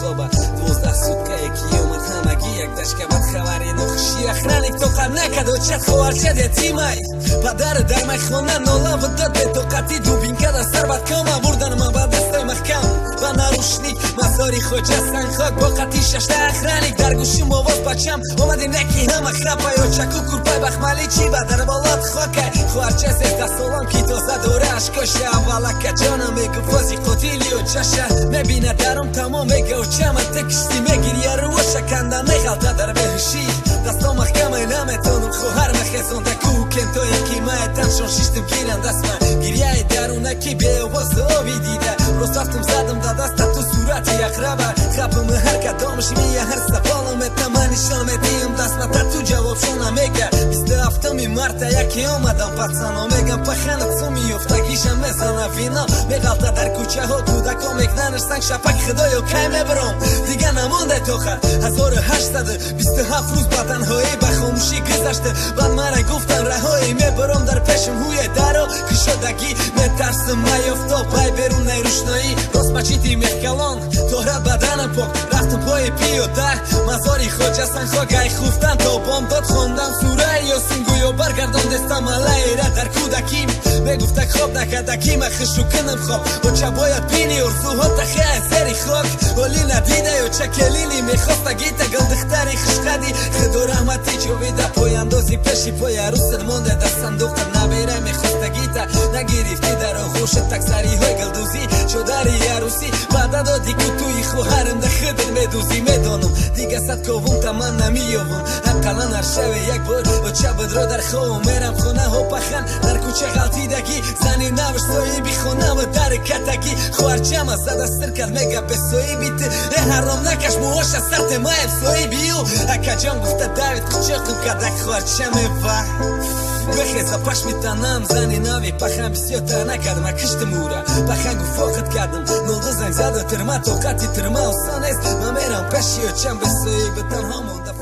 Мехоба 12 суткае ки омад, ҳамагӣ як дашка бад хабари нохуши. Охранник тоқат накард, очат хоҳарчат ятимай. Падар дар майхона нола дод бетоқатӣ, дубинка дар сар бадкома бурданма ба дастой маҳкам ба наручник. Мазори Хоҷа Сангхок бо қати шашта охранник. Дар гӯшим овоз бачам омади, неки ҳама храпай. Очаку курпай бахмалӣ чи ба дар болот хокай. Хоҳарча 13 солам ки тоза дора ашкоша. Аввалака ҷонам мегуфт, фози қотили очаша мебина даром тамом, мега: «Очама ты кишти». Мегирия, рӯоша канда меғалта дар беҳушӣ. Дасто маҳкамай, наметонам хоҳар мехезонда. Ку кентое ки маэтаншон шиштим гирам дастма, гирияи дарунаки беовоз оби дида. Рост рафтум, задам да даста ту сурати ақраба. Хапам ҳар кадомаш мия, ҳар саволам это ман нишон медиҳам дастма, та ту ҷавобшона мега. 27-ми марта яке омадам, пацано мегам, паханат суми ёфтагиша мезана, вино меғалта дар кӯчаҳо, кӯдако мекнанаш санг шапак. Худоё, кай мебаром, дига намонде тоқат. 1827 рӯз ба танҳоӣ, ба хомӯшӣ гузашта. Баъд мара гуфтан раҳоӣ, мебаром, дар пешам ҳуе даро кушодагӣ. Метарсим маёфто пай берунаи рӯшноӣ. Рост мачити Мехкалон, тоҳрат баданам пок, рафтам пои пиёда мазори Хоҷа Санхок. Ай хуфтан то бомдод хондам сураи Ёсин, гӯё баргардондестам алайра дар кӯдаким. Мегуфта хоб накардаким, хишу кунам хоб. Оча бояд бини орзуҳо тахе зери хок. Оли надида оча келини мехостагита, гулдухтари хушқади. Худо раҳмати ҷовида, пояндози пеши пои арӯсат монда дар сандуқа. Набера мехостагита нагирифтӣ, дар оғӯшат таксариҳои гулдӯзӣ, чодари арӯсӣ. Ваъда додӣ, ку туи хоҳарам да худат медӯзӣ. Медонам, дига сад ковумта ман намеёвам, ақаллан ҳар шаве як бор оча бидро дар ховам. Мерам хонаҳо, пахан дар кӯча ғалтидагӣ, зани навш соҳиби хонава дар катагӣ. Хоҳарчама зада сир кард, мега: «Бесоҳиби ту э ҳаром накаш муоша сарте маеб соҳиби ю». Акаҷон гуфта Давид қучоқим кардак хоҳарчамева. Бехеза, пашми танам зани нави пахан бисёртар накардам, киштим ура. Пахан гуфт: «Фоқит кардам». Нолду занг зада тирма, тоқати тирма осон нест. Ман мерам пеши очам, бесоҳиби танҳо монда.